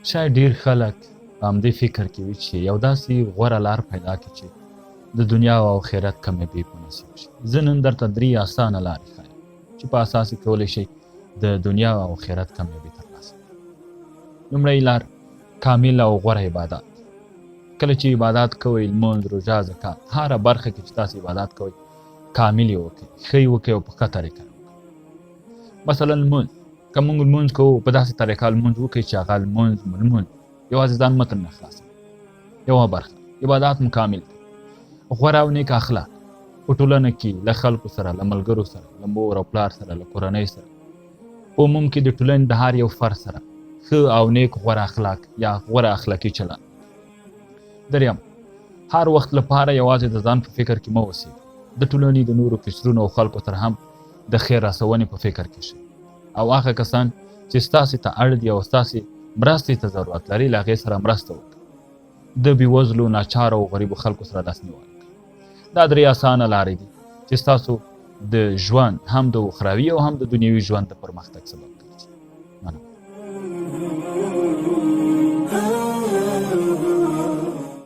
شاید ډیر خلک په همدې فکر کې وي چې یو داسې غوره لار پیدا کړي چې د دنیا او آخرت کامیابي په نصیب شي. زه نن درته درې اسانه لارې ښایم چې په اساس یې کولی شئ د دنیا او آخرت کامیابي ترلاسه کړئ. لومړۍ لار، کامل او غوره عبادات. کله چې عبادات کوئ، لمونځ، روژه، زکات، هره برخه کې چې تاسو عبادات کوئ، کامل یې وکړئ، ښه یې وکړئ او په ښه طریقه یې وکړئ. مثلا لمونځ، که موږ لمونځ کوو، په داسې طریقه لمونځ وکړئ چې هغه لمونځ مو لمونځ، یوازې ځان مه ترنه خلاصوئ. یوه برخه عبادات مو کامل کړئ. غوره او نیک اخلاق په ټولنه کې له خلکو سره، له ملګرو سره، له مور او پلار سره، له کورنۍ سره، په عموم کې د ټولنې د هر یو فرد سره ښه او نیک غوره اخلاق یا غوره اخلاقي چلند. دریم، هر وخت لپاره یوازې د ځان په فکر کې مه اوسئ، د ټولنې د نورو قشرونو او خلکو سره هم د خیر رسونې په فکر کې شئ او هغه کسان چې ستاسې ته اړ دي او ستاسې مرستې ته ضرورت لري، له هغې سره مرسته وکړئ. د بېوزلو، ناچارو او غریبو خلکو سره لاسنیوی وکړئ. دا درې اسانه لارې دي چې ستاسو د ژوند هم د اخروي او هم د دنیوي ژوند د پرمختګ سبب ګرځي. مننه.